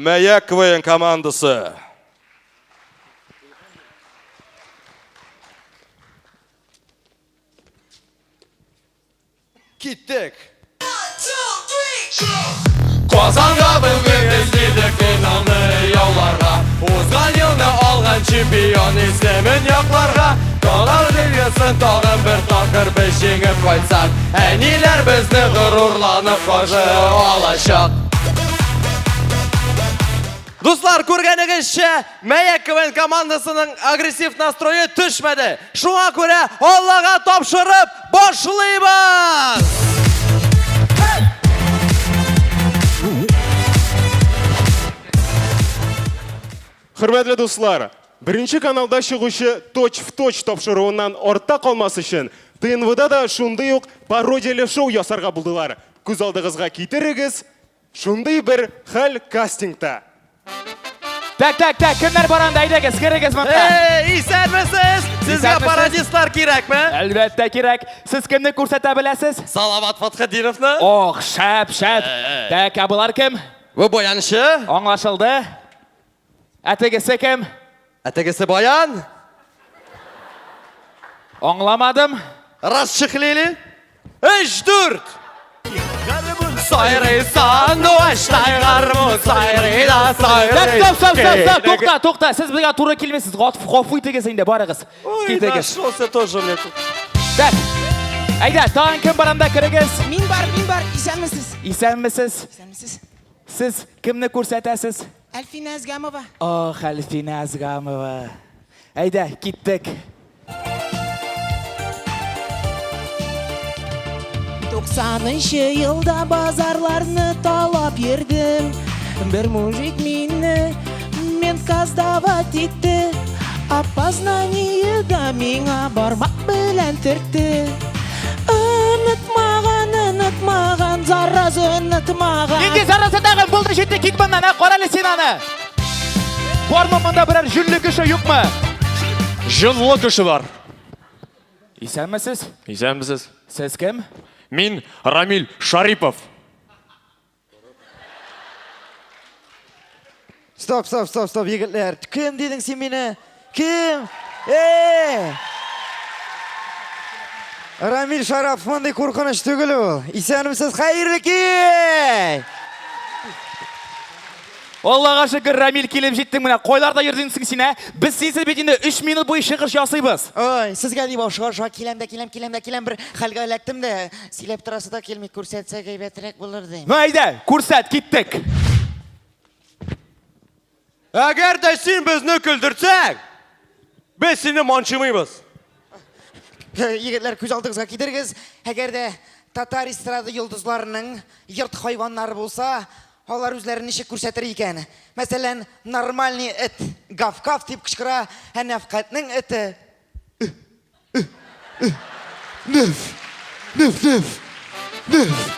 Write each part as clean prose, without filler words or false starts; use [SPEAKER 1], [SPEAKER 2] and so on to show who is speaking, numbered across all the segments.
[SPEAKER 1] Мәяк КВН командасы.
[SPEAKER 2] Киттек!
[SPEAKER 3] Казанга бүген без килдек финалны яуларга. Узган елны алган чемпион исемен якларга. Татар дөньясын тагын бер тапкыр без җиңеп кайтсак, әниләр безне горурланып каршы алачак.
[SPEAKER 2] Дуслар, күргәнегезчә, Мәяк КВН командасының агрессив настрое төшмәде. Шуңа күрә Аллага тапшырып башлыйбыз!
[SPEAKER 4] Хөрмәтле дуслар, Беренче каналда чыгучы Точь в точь тапшыруыннан артта калмас өчен, ТНВда да шундый ук пародияле шоу ясарга булдылар. Күз алдыгызга китерегез, шундый бер хәл кастингта.
[SPEAKER 5] Так, так, так, кемнәр бар анда? Әйдәгез, керегез монда.
[SPEAKER 2] Эй, исәнмесез! Сезгә
[SPEAKER 5] Исәнмесез.
[SPEAKER 2] пародистлар кирәкме?
[SPEAKER 5] Әлбәттә кирәк. Сез кемне күрсәтә беләсез?
[SPEAKER 2] Салават Фатхетдиновны.
[SPEAKER 5] Ох, шәп, шәп. Так, ә болар кем?
[SPEAKER 2] Бу баянчы.
[SPEAKER 5] Аңлашылды. Ә тегесе кем?
[SPEAKER 2] Ә тегесе баян.
[SPEAKER 5] Аңламадым.
[SPEAKER 2] Расчехлили. Өч, дүрт. Сайрый сандугачлай гармун, сайрый да сайрый.
[SPEAKER 5] Так, стоп, стоп, стоп, стоп, тукта, тукта. Сез безгә туры килмисез. Гафу итегез инде, барыгыз.
[SPEAKER 2] Ой,
[SPEAKER 5] Китегез.
[SPEAKER 2] нашелся тоже мне тут.
[SPEAKER 5] Так. Әйдә, тагын кем бар анда керегез?
[SPEAKER 6] Мин бар, мин бар. Исәнмесез.
[SPEAKER 5] Исәнмесез.
[SPEAKER 6] Исәнмесез.
[SPEAKER 5] Сез кемне күрсәтәсез?
[SPEAKER 6] Әлфинә Әзгамова.
[SPEAKER 5] Ох, Әлфинә Әзгамова. Әйдә, киттек.
[SPEAKER 6] Туксанынчы елда базарларны талап йөрдем. Бер мужик мине ментка сдавать итте. Опознаниеда миңа бармак белән төртте. Онытмаган, онытмаган, зараза онытмаган.
[SPEAKER 5] Нинди зараза тагын? Булды, җитте, кит моннан, ә? Кара әле син аны. Бармы монда берәр җүнле кеше, юкмы?
[SPEAKER 3] Җонлы кеше бар.
[SPEAKER 5] Исәнмесез?
[SPEAKER 3] Исәнмесез.
[SPEAKER 5] Сез кем?
[SPEAKER 3] Мин Рамил Шарипов.
[SPEAKER 7] Стоп, стоп, стоп, стоп, егетләр. Кем дидең син мине? Кем? Э! Рамил Шарапов мондый куркыныч түгел ул. Исәнмесез, хәерле кич!
[SPEAKER 5] Аллага шөкер, Рамил, килеп җиттең менә. Кайларда йөрдең соң син, ә? Без синсез бит инде 3 минут буе чыгыш ясыйбыз.
[SPEAKER 7] Ой, сезгә дип ашыга-ашыга киләм дә киләм, киләм дә киләм, бер хәлгә эләктем дә, сөйләп торасы да килми, күрсәтсәк әйбәтрәк булыр дим.
[SPEAKER 5] Ну әйдә, күрсәт, киттек.
[SPEAKER 2] Әгәр дә син безне көлдерсәң, без сине манчымыйбыз.
[SPEAKER 7] Егетләр, күз алдыгызга китерегез, әгәр дә татар эстрада йолдызларының йорт хайваннары булса, алар үзләрен ничек күрсәтер икән? Мәсәлән, нормальный эт гав-гав дип кычкыра, ә Нәфкатьнең эте Неф! Неф, неф! Неф!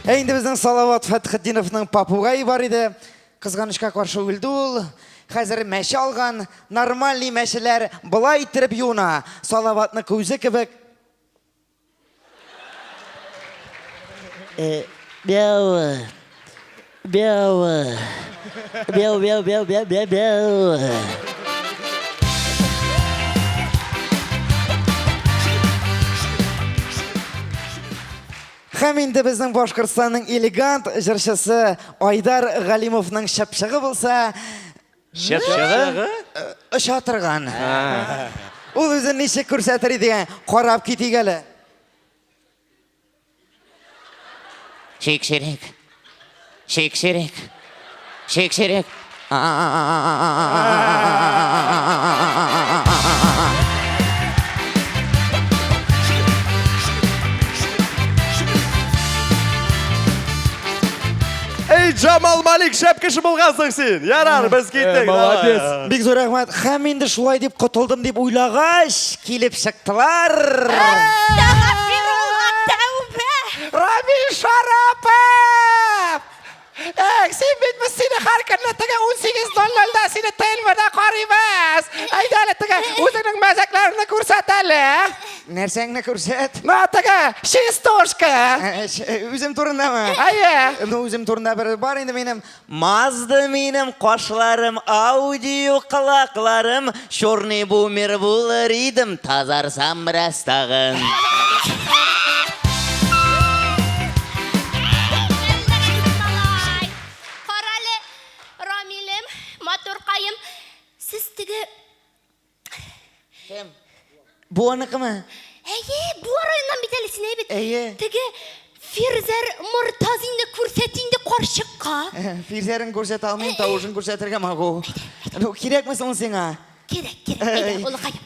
[SPEAKER 7] Ә инде безнең Салават Фәтхетдиновның попугае бар иде. Кызганычка каршы үлде ул. Хәзер мәче алган. Нормальный мәчеләр болай иттереп юына. Салаватныкы үзе кебек.
[SPEAKER 8] Мяу. Мяу. Мяу, мяу, мяу, мяу, мяу, мяу.
[SPEAKER 7] Һәм инде безнең Башкортстанның элегант җырчысы Айдар Галимовның чыпчыгы булса,
[SPEAKER 2] Чыпчыгы?
[SPEAKER 7] Оча торган. Ул үзен ничек күрсәтер иде, карап китик әле.
[SPEAKER 8] Чик-чирек. Чик-чирек. Чик-чирек.
[SPEAKER 2] Эй, Джамал Малик, шәп кеше булгансың син. Ярар, без киттек.
[SPEAKER 5] Молодец.
[SPEAKER 7] Бик зур рәхмәт. Һәм инде шулай дип котылдым дип уйлагач, килеп чыктылар.
[SPEAKER 9] Әстәгъфирулла, тәүбә!
[SPEAKER 6] Рамил Шарапов! Эх, син бит без сине һәр көнне теге 18.00-да сине ТНВда карыйбыз. Әйдә әле теге үзеңнең мәзәкләреңне күрсәт әле.
[SPEAKER 7] Нәрсәңне күрсәт?
[SPEAKER 6] Ну, теге, частушка.
[SPEAKER 7] Үзем турындамы?
[SPEAKER 6] Әйе.
[SPEAKER 7] Ну, үзем турында бер бар инде минем. Мазды минем кашларым, аудио колакларым, черный бумер булыр идем, тазарсам бераз тагын.
[SPEAKER 9] Карале, Рамилем, матуркаем, сез теге
[SPEAKER 7] Кем? Бу аныкымы?
[SPEAKER 9] Әйе, Буа районыннан бит әле син, әйе бит?
[SPEAKER 7] Әйе.
[SPEAKER 9] Теге Фирзәр Мортазинны күрсәт инде карчыкка.
[SPEAKER 7] Фирзәрен күрсәтә алмыйм, тавышын күрсәтергә могу. Ну, кирәкме соң сиңа?
[SPEAKER 9] Кирәк, кирәк. Әйдә, улыкаем.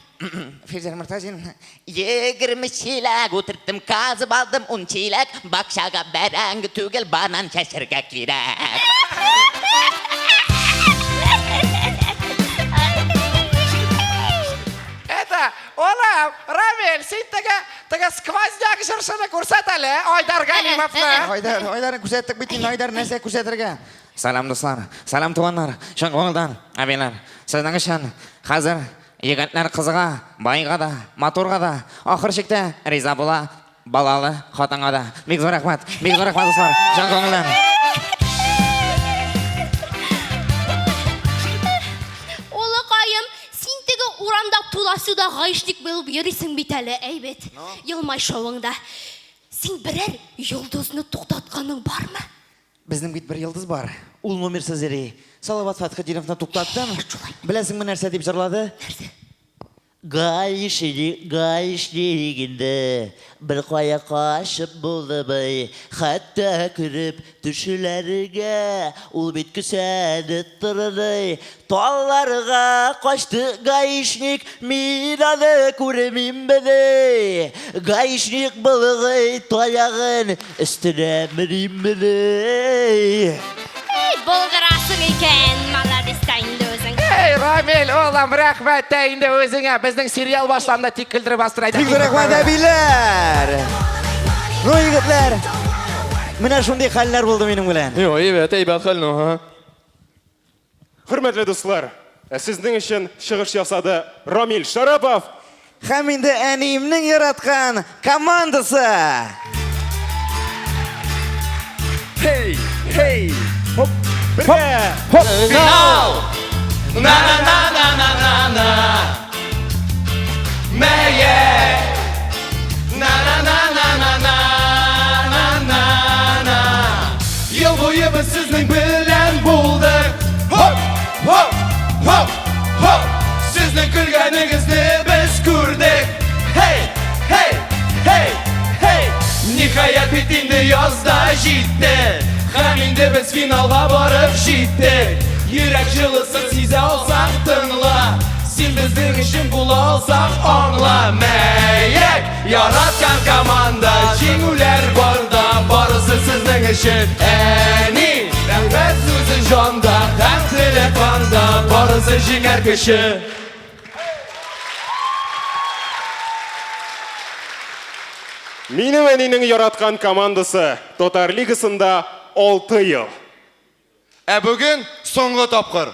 [SPEAKER 7] Фирзәр Мортазин.
[SPEAKER 8] 20 чиләк утырттым, казып алдым ун чиләк. Бакчага бәрәңге түгел, банан чәчәргә кирәк.
[SPEAKER 6] Это, улым, Рамил, син теге, теге сквозняк җырчыны күрсәт әле, Айдар Галимовны.
[SPEAKER 7] Айдар, Айдарны күрсәттек бит инде, Айдар нәрсә күрсәтергә? Сәлам, дуслар, сәлам, туганнар, чын күңелдән, әбиләр. Сезнең өчен хәзер егетләр кызыга, байга да, матурга да, ахыр чиктә риза була балалы хатынга да. Бик зур рәхмәт, бик зур рәхмәт, дуслар, чын күңелдән.
[SPEAKER 9] Улыкаем, син теге урамда туда-сюда гаишник булып йөрисең бит әле, әйбәт. Елмай шоуыңда. Син берәр йолдызны туктатканың бармы?
[SPEAKER 7] Безнең бит бер йолдыз бар. Ул номерсыз йөри. Салават Фәтхетдиновны туктаттым. Беләсеңме нәрсә дип җырлады?
[SPEAKER 9] Нәрсә?
[SPEAKER 8] Гаишник, гаишник инде, бер кая качып булдымый, хәтта кереп төшүләргә, ул бит көсәнеп торырый. Талларга качты гаишник, мин аны күрмиммени? Гаишник былгый таягын, өстенә мениммени?
[SPEAKER 9] Эй, булдырасың икән, молодец та инде үзең.
[SPEAKER 6] Эй, Рамил, улым, рәхмәт тә инде үзеңә. Безнең сериал башланды, тик көлдереп бастыр әйдә.
[SPEAKER 7] Бик зур рәхмәт, әбиләр! Ну, егетләр, менә шундый хәлләр булды минем белән.
[SPEAKER 3] Юк, әйбәт, әйбәт хәл, ну, ха.
[SPEAKER 4] Хөрмәтле дуслар, ә сезнең өчен чыгыш ясады Рамил Шарапов.
[SPEAKER 7] Һәм инде әниемнең яраткан командасы.
[SPEAKER 3] Хей, хей, хоп,
[SPEAKER 4] Бергә!
[SPEAKER 3] хоп, финал! На-на-на-на-на-на-на. Мәйәк! На-на-на-на-на-на-на-на. Ел буе без сезнең белән булдык. Хоп, хоп, хоп, хоп. Сезнең көлгәнегезне без күрдек. Хей, хей, хей, хей. Ниһаять бит инде яз да җитте. Һәм инде без финалга барып җиттек. Йөрәк җылысын сизә алсаң, тыңла. Син безнең өчен була алсаң, аңла. Мәйәк, яраткан команда, җиңүләр барда, барысы сезнең өчен. Әни, рәхмәт сүзе җанда, һәм теле канда, барысы җиңәр көче.
[SPEAKER 4] Минем әнинең яраткан командасы Татар лигасында 6 ел.
[SPEAKER 1] Ә бүген соңгы тапкыр.